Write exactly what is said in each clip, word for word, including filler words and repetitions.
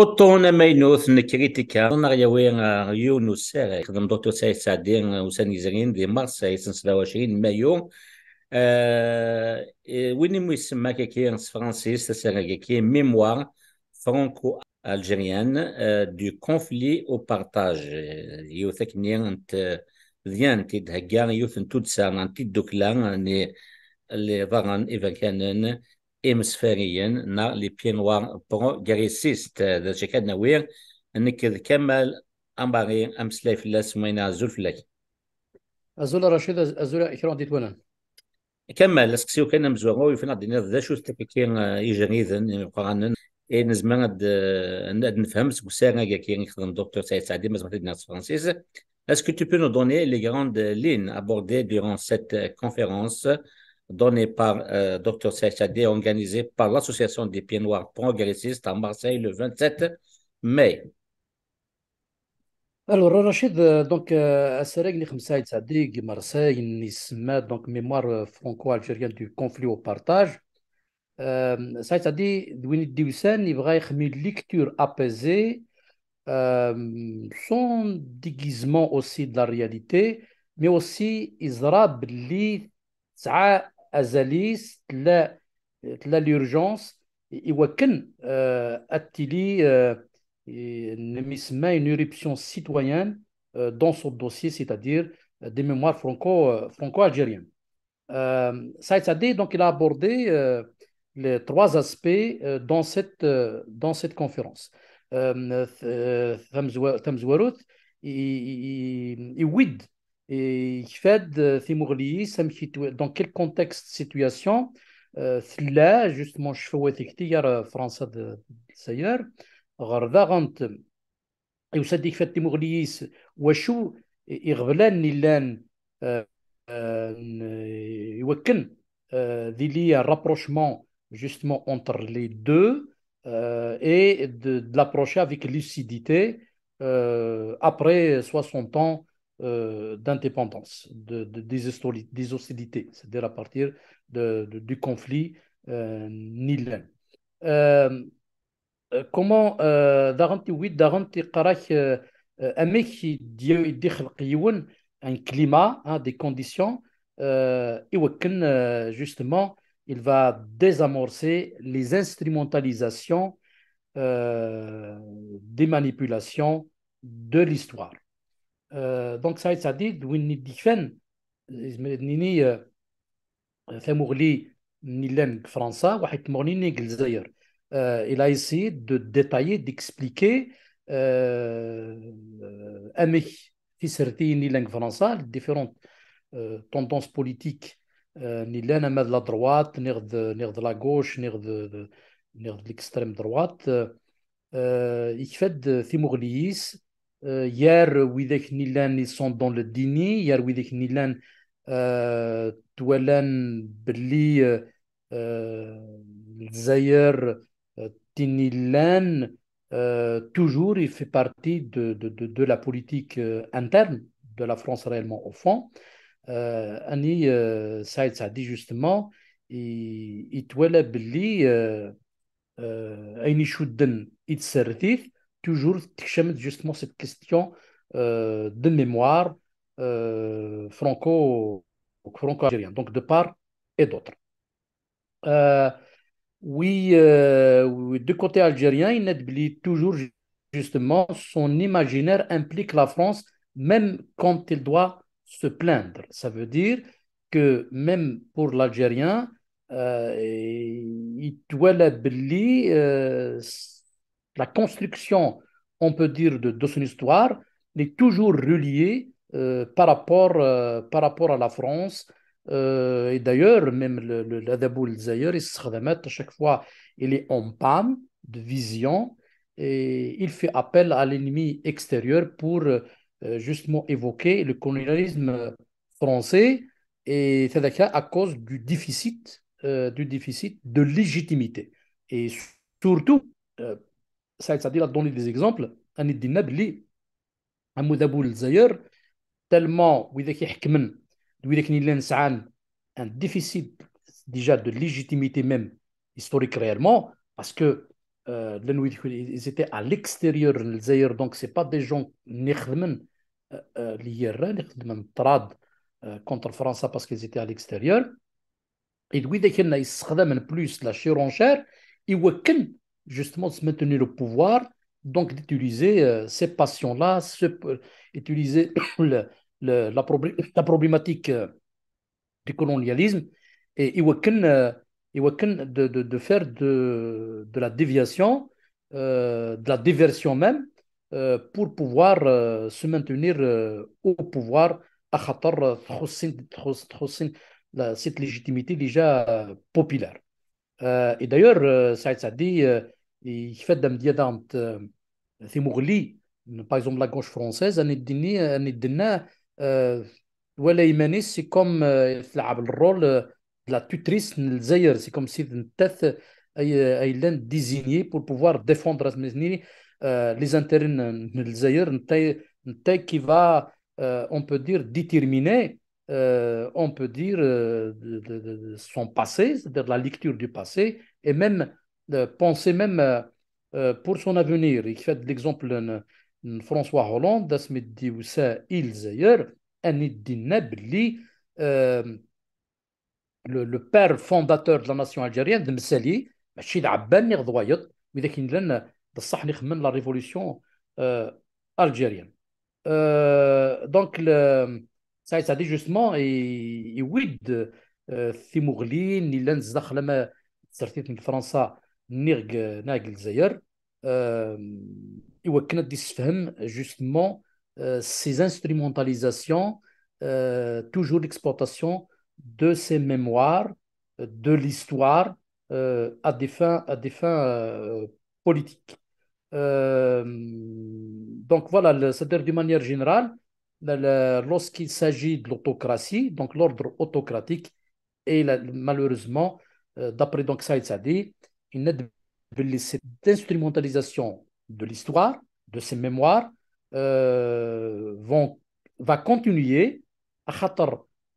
Uṭṭun amaynut n kritika, ad aɣ-yawi ɣer yiwen n usarag yexdem Docteur Saïd Saɛdi, uh, ussan yezrin di Marseille, sens tlawa u ɛecrin mayu. Uh, eh, win imu isemma kaki s tefransist asarag-agi, Mémoire franco-algérienne, uh, du conflit au partage. Eh, yiwet akkenni n tedyant i d-thegga yiwet n tuddsa n tiddukla n iḍarren iberkanen imesfariyen neɣ les pieds noirs progressistes. D acu akka ad nawi? Nekk d Kamal Ambari, ameslay fell-as, Mayna, azul fell-ak. Azul a Racid, az-, azul a kra n yitwanan. Kamal, aseqsi-w kan amezwaru, yufen ad d-tiniḍ d acu-t kaki, eh, ijerriden imeqqranen i nezmer ad, eh, ad nefhem seg usarag-agi i yexdem Docteur Saïd Saɛdi, ma zemreɣ ad d-nniɣ s tefransist. Est-ce que tu peux nous donner les grandes lignes abordées durant cette, euh, conférence donnée par, euh, Docteur Saïd Saïd et organisée par l'Association des Pieds Noirs Progressistes à Marseille le vingt-sept mai? Alors, Rachid, euh, donc, euh, asarag n Saïd Saïd à Marseille, il donc mémoire, euh, franco-algérienne du conflit au partage. Euh, Saïd Saïd, d win i d-yusan, yebɣa ixdem une lecture apaisée, euh, sans déguisement aussi de la réalité, mais aussi yeẓra belli tesɛa azal-is, tella, tella l'urgence, i, i wakken, euh, ad tili, euh, i, n-, mi semma une éruption citoyenne, euh, dans ce dossier, c'est-à-dire, euh, des mémoires franco, euh, franco-algériennes. Euh, Saïd Saïd, donc, il a abordé, euh, les trois aspects, euh, dans cette, euh, dans cette conférence. Euh, th-, euh, tamezwa-, tamezwarut, i, i, i, iwid, i, yekfa-d, euh, timuɣli-is, amek i tw-, dans quel contexte, situation, euh, tella, justement, cfawat ikti gar, euh, Fransa d, d Lezzayer, ɣer daɣen t-, yusa-d yekfa-d timuɣli-is, wacu i, iɣeblan yellan, euh, euh, n-, i wakken, euh, d'il y ait un rapprochement, justement, entre les deux, euh, et de, de l'approcher avec lucidité, euh, après soixante ans, euh, d'indépendance, de, de, des hostili-, des hostilités, c'est-à-dire à partir de, de, du conflit, euh, n yellan. Euh, euh, comment, euh, daɣen tiwit, daɣen tiqrak, euh, euh, amek i d-, i d-ixleq yiwen un climat, hein, des conditions, euh, i wakken, euh, justement, il va désamorcer les instrumentalisations, euh, des manipulations de l'histoire. Euh, donc, Saïd Saïd, d win i d-yekfan, izmer ad nini, euh, tamuɣli n yellan deg Fransa, waḥed tmuɣli-nni deg Lezzayer. Euh, il a essayé de détailler, d'expliquer, euh, amek tisertiyin n yellan deg Fransa, les différentes, euh, tendances politiques, euh, n yellan, ama de la droite, neɣ de, neɣ de la gauche, neɣ de, de, neɣ de l'extrême droite, euh, euh, yekfa-d timuɣli-is, euh, gar widak n yellan, ils sont dans le déni, gar widak n yellan, euh, twalan belli, euh, euh, Lezzayer, euh, tin yellan, euh, toujours, il fait partie de, de, de, de la politique, euh, interne de la France réellement au fond. Euh, ani, euh, Saïd Saïd, justement, i, itwala belli, euh, euh, ayen icudden i tsertit, toujours tekcem justement cette question, euh, de mémoire, euh, franco, franco-algérienne, donc de part et d'autre. Euh, oui, euh, oui, du côté algérien, il oublie toujours ju-, justement son imaginaire implique la France, même quand il doit se plaindre. Ça veut dire que même pour l'Algérien, euh, itwala belli, euh, la construction, on peut dire, de, de son histoire, elle est toujours reliée, euh, par rapport, euh, par rapport à la France. Euh, et d'ailleurs, même le, le, l'adabu n Lezzayer, il se à chaque fois, il est en panne de vision et il fait appel à l'ennemi extérieur pour, euh, justement évoquer le colonialisme français, et c'est à cause du déficit, euh, du déficit de légitimité. Et surtout, euh, Saïd Saïd a donné des exemples, ani d-yenna belli amudabu n Lezzayer, tellement widak iḥekmen, d widak n yellan sɛan un déficit déjà de légitimité même historique réellement, parce que, euh, llan wid, ils étaient à l'extérieur n Lezzayer, donc c'est pas des gens n ixedmen, euh, euh, li yerran ixedmen ṭṭrad, euh, contre Fransa parce qu'ils étaient à l'extérieur. Et d widak-nni yessexdamen plus la surenchère, iwakken justement de se maintenir au pouvoir, donc d'utiliser, euh, ces passions-là, ce, utiliser le, le, la, problé- la problématique, euh, du colonialisme, et iwakken, euh, iwakken de, de, de faire de, de la déviation, euh, de la diversion même, euh, pour pouvoir, euh, se maintenir, euh, au pouvoir, axaṭer, euh, txuṣṣ-iten, txuṣṣ-, txuṣṣ-iten la, cette légitimité déjà, euh, populaire. Euh, et d'ailleurs, euh, Saïd Saadi, euh, yekfa-d amedya daɣen, euh, timuɣli, par exemple, la gauche française, anni d-tenna, anni d-tenna, euh, twala iman-is, c'est comme, euh, tleɛɛeb le rôle, euh, de la tutrice n Lezzayer, c'est comme si d nettat ay, ay llan désignée pour pouvoir défendre, euh, les intérêts n, n Lezzayer, nettat, nettat qui va, euh, on peut dire, déterminer, euh, on peut dire, euh, de, de- de- de son passé, c'est-à-dire de la lecture du passé, et même, euh, penser même, euh, euh, pour son avenir. Yekfa-d l'exemple n, n François Hollande, asmi d-yusa i Lezzayer, anni d-yenna belli, euh, le, le père fondateur de la nation algérienne, d Messali, mačči d Ɛebban niɣ d wayeḍ, widak yellan d ṣṣeḥ n ixemmen la révolution, euh, algérienne. Euh, donc, le, Saïd Saadi, justement, i, iwwi-d, euh, timuɣlin yellan zdaxel ama tsertit n Fransa niɣ g-, niɣ g Lezzayer, euh, iwakken ad d-issefhem, justement, euh, ces instrumentalisations, euh, toujours l'exploitation de ces mémoires, euh, de l'histoire, euh, à des fins, à des fins, euh, politiques. Euh, donc voilà, le- c'est-à-dire d'une manière générale, le- le- lorsqu'il s'agit de l'autocratie, donc l'ordre autocratique, et la- malheureusement, euh, d'après donc Saïd Saadi, il n'est de cette instrumentalisation de l'histoire, de ses mémoires, euh, vont, va continuer, axaṭer,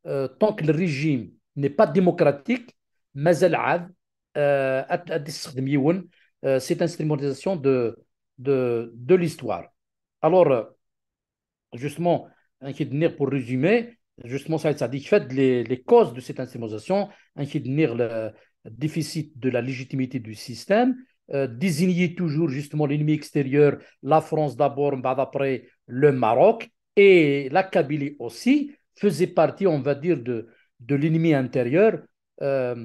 euh, tant que le régime n'est pas démocratique, mazal ɛad, euh, ad, ad issexdem yiwen, euh, cette instrumentalisation de, de, de l'histoire. Alors, euh, justement, amek i d-nniɣ, pour résumer, justement, Saïd Saadi yekfa-d les, les causes de cette instrumentalisation, amek i d-nniɣ, le déficit de la légitimité du système, euh, désigner toujours justement l'ennemi extérieur, la France d'abord, mbeɛd après le Maroc, et la Kabylie aussi faisait partie, on va dire, de, de l'ennemi intérieur. Euh,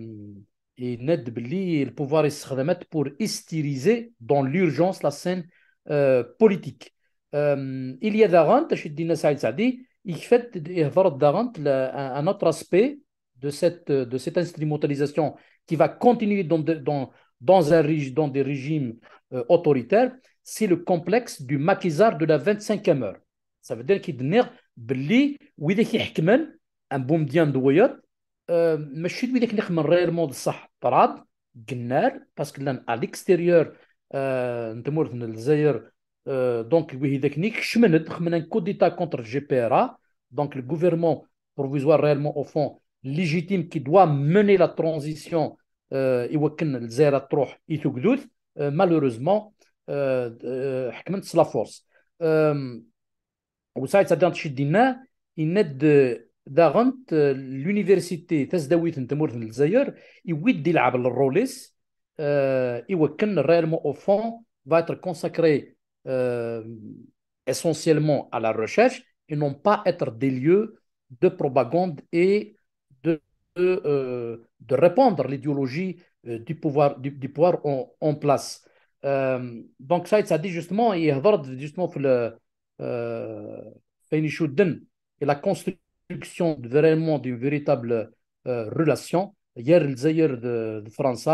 yenna-d belli le pouvoir yessexdam-it pour hystériser dans l'urgence la scène, euh, politique. Euh, il y a daɣen, d acu i d-yenna Saïd Saadi, yekfa-d, ihḍer-d daɣen la, un, un autre aspect de cette, de cette instrumentalisation qui va continuer dans, de- dans, dans un régi- dans des régimes, euh, autoritaires, c'est le complexe du maquisard de la vingt-cinquième heure. Ça veut dire qu'il y a belli widak iḥekmen, un bon bien de Wayot, euh, mačči d widak n ixemmen réellement d ṣṣeḥ, ṭṭrad, gennar, parce que llan à l'extérieur, euh, n tmurt n Lezzayer, euh, donc widak-nni kecmen-d, xedmen un coup d'état contre le G P R A, donc le gouvernement provisoire réellement au fond légitime qui doit mener la transition, euh, iwakken Lezzayer ad truḥ i tugdut, euh, malheureusement, euh, euh, ḥekmen-t s la force. Euh, U Saïd Saadi, acu i d-yenna, yenna-d, euh, daɣen, euh, l'université tasdawit n tmurt n Lezzayer, iwwi-d di lɛeb le rôle-is, euh, iwakken réellement au fond va être consacré, euh, essentiellement à la recherche et non pas être des lieux de propagande et de, de, euh, de répandre l'idéologie, euh, du pouvoir, du, du pouvoir en, en place. Euh, donc Saïd Saadi, justement, il a justement fait le, euh, fait une chute et la construction de vraiment d'une véritable, euh, relation. Hier, Lezzayer de, de France,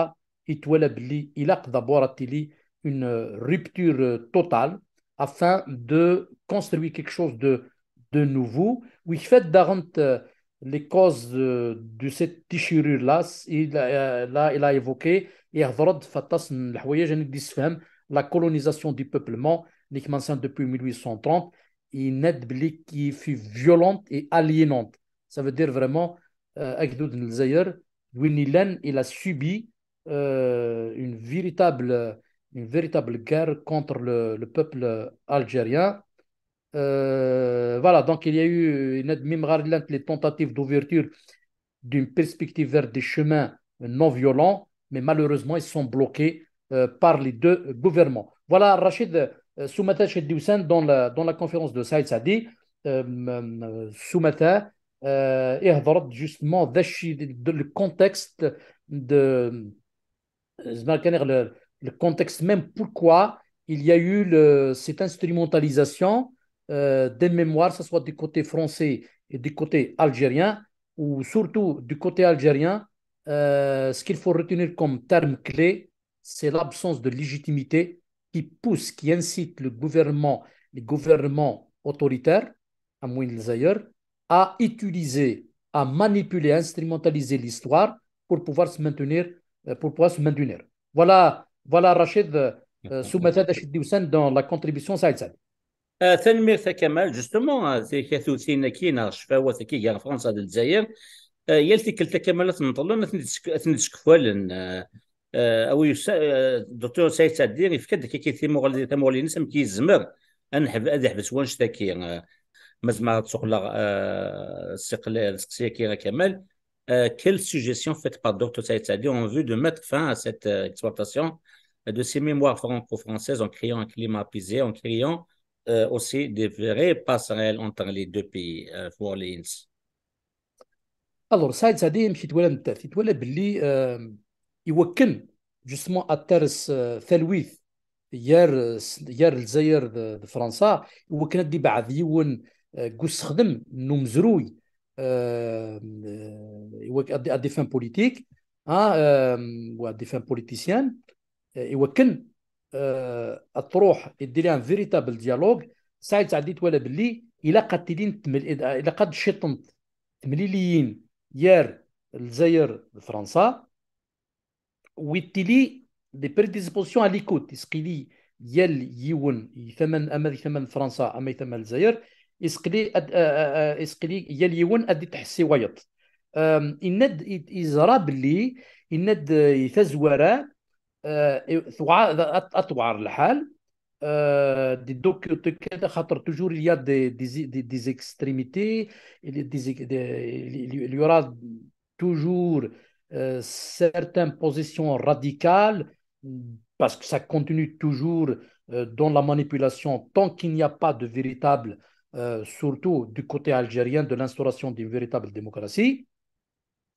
il doit l'appeler, il a d'abord attiré une, euh, rupture, euh, totale afin de construire quelque chose de, de nouveau. Oui, fait daɣen, euh, les causes, euh, de cette déchirure-là, il, euh, là, il a évoqué, et Hazrat Fattas, la colonisation du peuplement, les commencent depuis mille huit cent trente, il n'est qui fut violente et aliénante. Ça veut dire vraiment, euh, Agdoud Nzayer, Winnilan, il a subi, euh, une véritable, euh, une véritable guerre contre le, le peuple algérien. Euh, voilà, donc il y a eu une, même les tentatives d'ouverture d'une perspective vers des chemins non violents, mais malheureusement, ils sont bloqués euh, par les deux gouvernements. Voilà, Rachid, euh, s umata acu d-yusan dans la, dans la conférence de Saïd Saadi, euh, euh, s umata, euh, ihḍer-d justement d acu, de, le contexte de, euh, le, le contexte même pourquoi il y a eu le, cette instrumentalisation euh, des mémoires, que ce soit du côté français et du côté algérien, ou surtout du côté algérien, euh, ce qu'il faut retenir comme terme clé, c'est l'absence de légitimité qui pousse, qui incite le gouvernement, les gouvernements autoritaires, à moins les ailleurs, à utiliser, à manipuler, à instrumentaliser l'histoire pour pouvoir se maintenir, euh, pour pouvoir se maintenir. Voilà, voilà Rachid, euh, s umata acu d-yusan dans la contribution Saïd Saadi. Ah, tanemmirt a Kamal, justement, ah, tikatutin-agi neɣ ccfawat-agi gar Fransa d Lezzayer, ah, yal tikkelt a Kamal ad ten-nṭellen, ad ten-id-sk-, ad ten-id-skefalen. Ah, ah, awi yusa-, ah, Docteur Saïd Saadi yefka-d akka tamuɣli-, tamuɣli-ines amek yezmer ad neḥb-, ad yeḥbes wanect-agi. Ah, ma zemreɣ ad suqleɣ, ah, seqla-, seqsi-agi a Kamal. Euh, quelle suggestion faite par Docteur Saïd Saadi en vue de mettre fin à cette euh, exploitation de ces mémoires franco-françaises en créant un climat apaisé, en créant euh, aussi des vraies passerelles entre les deux pays, euh, Fouad Lins. Alors, Saïd Saadi, amek i t-wala netta? I t-wala belli euh, iwakken justement ad ters euh, talwit gar, gar Lezzayer d, d Fransa, iwakken ad d-ibeɛɛed yiwen euh, deg usexdem n umezruy euh, euh, iwak-, à des, à des fins politiques, hein, euh, ou à des fins politiciennes, euh, iwakken euh, ad truḥ ad d-tili un véritable dialogue. Saïd Saadi i t-wala belli ilaq ad tilin teml-, ilaq ad ciṭent temliliyin gar Lezzayer d Fransa, u ad tili des prédispositions à l'écoute. Isqili yal yiwen, i tama n, ama di tama n Fransa, ama di tama n Lezzayer, isqili ad, euh, euh, euh, isqili yal yiwen ad d-itḥess i wayeḍ. Euh, yenna-d, i-, yeẓra belli, yenna-d, euh, i tazwara, euh, i-, tuɛa-, ad, ad tuɛer lḥal, euh, des deux côtés, xaṭer toujours il y a des, des, des, des extrémités, il y a des, des, il y aura toujours euh, certaines positions radicales, parce que ça continue toujours euh, dans la manipulation tant qu'il n'y a pas de véritable, euh, surtout du côté algérien, de l'instauration d'une véritable démocratie.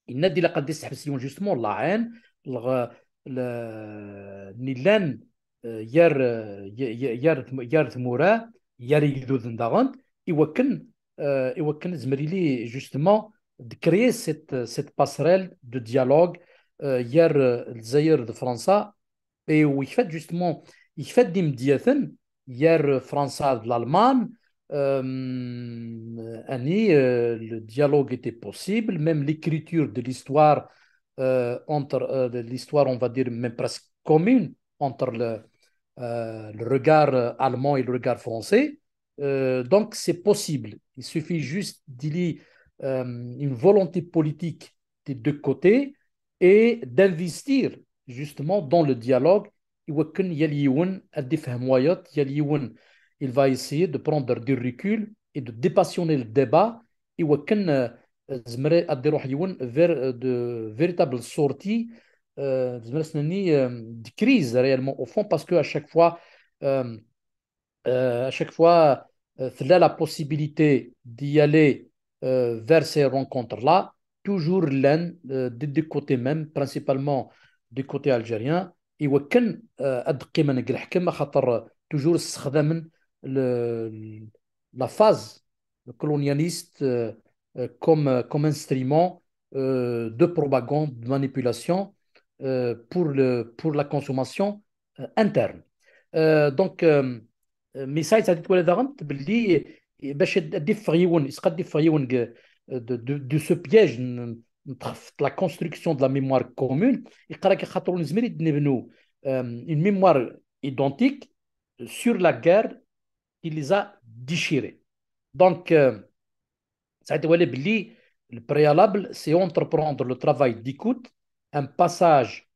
Yenna-d ilaq ad d-iseḥbes yiwen justement laɛin, lɣ-, l-, n illan euh, gar, euh, y-, y-, gar, gar tmura, gar igduden daɣen, iwakken, euh, iwakken zemmer ili justement de créer cette, cette passerelle de dialogue euh, gar euh, Lezzayer d Fransa, et u yekfa-d justement, yekfa-d imedyaten gar Fransa d l'Allemagne, euh, ani euh, le dialogue était possible, même l'écriture de l'histoire euh, entre euh, l'histoire, on va dire, même presque commune entre le, euh, le regard euh, allemand et le regard français. Euh, donc, c'est possible. Il suffit juste d'il y euh, une volonté politique des deux côtés et d'investir justement dans le dialogue. Iwakken yal yiwen ad d-ifhem wayeḍ, yal yiwen, il va essayer de prendre du recul et de dépassionner le débat. Iwakken euh, zemre ad d-iruḥ yiwen vers euh, de véritables sorties euh, de crise réellement au fond, parce que à chaque fois euh, euh, à chaque fois euh, la possibilité d'y aller euh, vers ces rencontres-là, toujours l'un euh, des deux côtés même, principalement du côté algérien, iwakken euh, ad qqimen deg leḥkem, axaṭer toujours ssexdamen le, la phase colonialiste euh, euh, comme, euh, comme instrument euh, de propagande, de manipulation euh, pour, le, pour la consommation euh, interne. Euh, donc, euh, mais Saïd Saadi i t-wala daɣen belli bac ad d-iffeɣ yiwen, yesqa ad d-iffeɣ yiwen de, de, de ce piège n, n la construction de la mémoire commune, iqra-k axaṭer ur nezmir ad nebnu euh, une mémoire identique sur la guerre qui les a déchirés. Donc, euh, ça a été le préalable, c'est entreprendre le travail d'écoute, un passage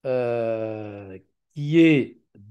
euh, qui est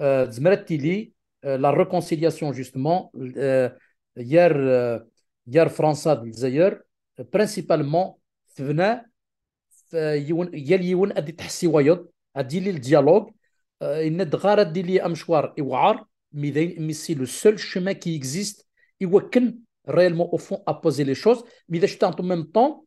euh, tezmer ad tili, euh, la réconciliation, justement, euh, gar, euh, gar Fransa d Lezzayer, euh, principalement, tebna f-, yiwen, yal yiwen ad d-itḥessi wayeḍ, ad d-yili le dialogue, euh, yenna-d ɣer ad d-yili amecwar iwɛer, mais d ayen, mais c'est le seul chemin qui existe i wakken réellement, au fond, à poser les choses, mais d acu en même temps,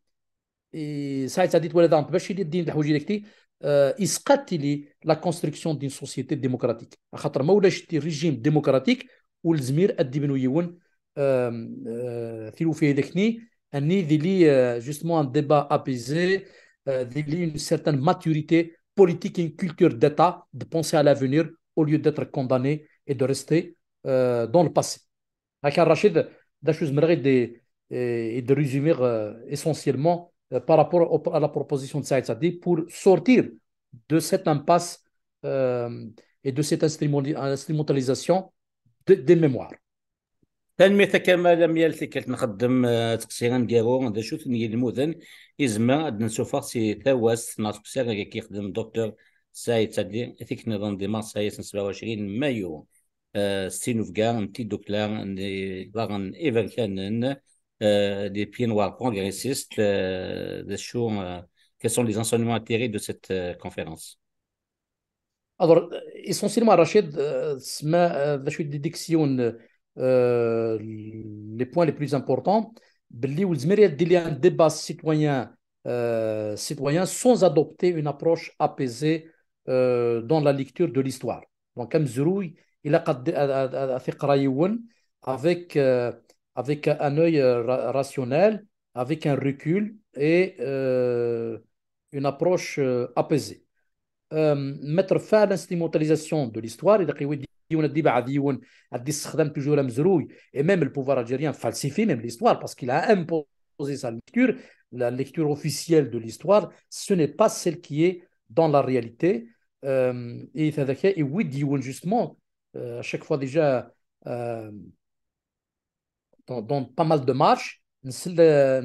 et Saïd Sadi twala daɣen bac yili ddin d lḥewj ilekti, euh, isqat tili la construction d'une société démocratique. Axaṭer ma ulac ti régime démocratique, ur lezmir ad d-ibnu yiwen, euh, euh, tilufi d akni, anni d-ili, euh, justement un débat apaisé, euh, d-ili une certaine maturité politique et une culture d'État de penser à l'avenir au lieu d'être condamné et de rester, euh, dans le passé. Akka, Rachid, d acu zemreɣ i d, i d résumer, euh, essentiellement, euh, par rapport au, à la proposition de Saïd Sadi pour sortir de cette impasse, euh, et de cette instrument-, instrumentalisation de, des mémoires. Tanemmirt a Kamal, am yal tikkelt nxeddem, eh, asteqsi aneggaru, d acu-ten yilmuden i zemreɣ ad d-nessufeɣ si tawast neɣ seg usarag i yexdem Docteur Saïd Sadi i tikkelt nniḍen di Marseille ass n sebɛa u ɛecrin mayu, eh, s tinubga n tiddukla n, daɣen iberkanen, eh, les pieds noirs progressistes, eh, d acu, eh, quels sont les enseignements à tirer de cette, eh, conférence? Alors, essentiellement, Rachid, euh, tsemma, euh, d acu i d-, d-, d-, euh, les points les plus importants, belli ur yezmir ad d-yili un débat citoyen, euh, citoyen sans adopter une approche apaisée, euh, dans la lecture de l'histoire. Donc, amezruy, ilaq ad, ad, ad, ad, ad t-iqra yiwen avec, euh, avec un œil, euh, ra-, rationnel, avec un recul et, euh, une approche, euh, apaisée. Euh, mettre fin à l'instrumentalisation de l'histoire, ilaq i wid yiwen ad d-ibɛed yiwen, ad d-issexdam toujours amezruy, et même le pouvoir algérien falsifie même l'histoire, parce qu'il a imposé sa lecture, la lecture officielle de l'histoire, ce n'est pas celle qui est dans la réalité. Euh, et c'est-à-dire, et oui, yiwen, justement, euh, à chaque fois déjà, euh, dans, dans pas mal de marches, nsel,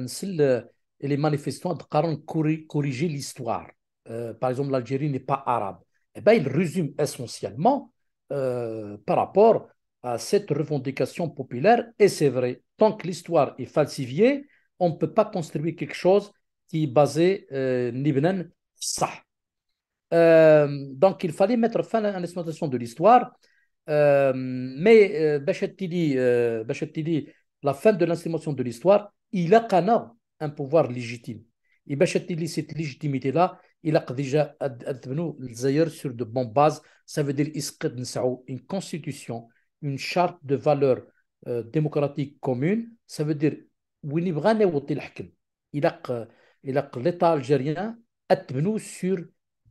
nsel, euh, et les manifestants de corri-, corriger l'histoire. Euh, par exemple, l'Algérie n'est pas arabe. Eh ben, il résume essentiellement, euh, par rapport à cette revendication populaire, et c'est vrai, tant que l'histoire est falsifiée, on ne peut pas construire quelque chose qui est basé, euh, n ibnan ṣṣeḥ. Euh, donc, il fallait mettre fin à l'instrumentalisation de l'histoire. Euh, mais, euh, باش ad tili, euh, باش ad tili la fin de l'instrumentalisation de l'histoire, ilaq-aneɣ un pouvoir légitime. Et باش ad tili cette légitimité-là, ilaq déjà ad, ad tebnu Lezzayer sur de bonnes bases. Ça veut dire ilaq ad nesɛu une constitution, une charte de valeurs, euh, démocratiques communes. Ça veut dire win yebɣan ad yaweḍ i lḥekem, ilaq, ilaq l'État algérien ad tebnu sur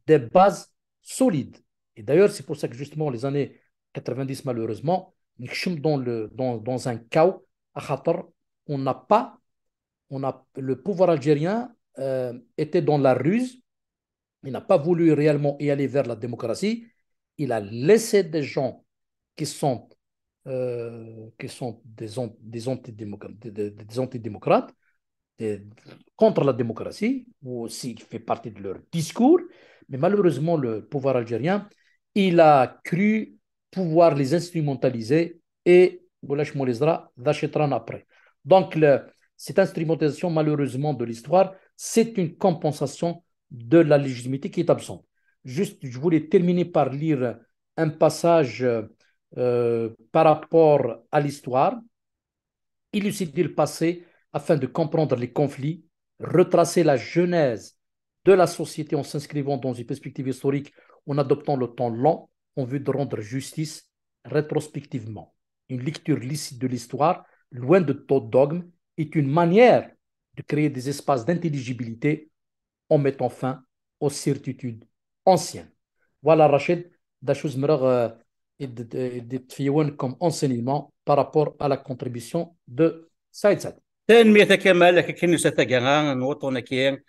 des bases solides. Et d'ailleurs, c'est pour ça que justement, les années quatre-vingt-dix, malheureusement, nekcem dans le, dans, dans un chaos, axaṭer on n'a pas, on a, le pouvoir algérien, euh, était dans la ruse, il n'a pas voulu réellement y aller vers la démocratie, il a laissé des gens qui sont, euh, qui sont des, an-, des antidémocrates, des, des, des antidémocrates, des, contre la démocratie, ou aussi qui fait partie de leur discours, mais malheureusement, le pouvoir algérien, il a cru pouvoir les instrumentaliser et voilà, je m'en laissera, d'acheter après. Donc, le, cette instrumentalisation, malheureusement, de l'histoire, c'est une compensation de la légitimité qui est absente. Juste, je voulais terminer par lire un passage, euh, par rapport à l'histoire. Élucider le passé afin de comprendre les conflits, retracer la genèse de la société en s'inscrivant dans une perspective historique, en adoptant le temps long en vue de rendre justice rétrospectivement. Une lecture lucide de l'histoire, loin de tout dogme, est une manière de créer des espaces d'intelligibilité en mettant fin aux certitudes anciennes. Voilà, Rachid, d acu zemreɣ, euh, i d-, i d-, i d-ṭṭef yiwen comme enseignement par rapport à la contribution de Saïd Saïd. Tanemmirt a Kamal, akka kan yusa taggara n wuṭṭun-agi,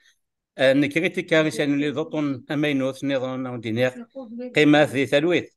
eh, n kritika i s-yernun d uṭṭun amaynut nniḍen, a wen-d-iniɣ, qqimet di talwit.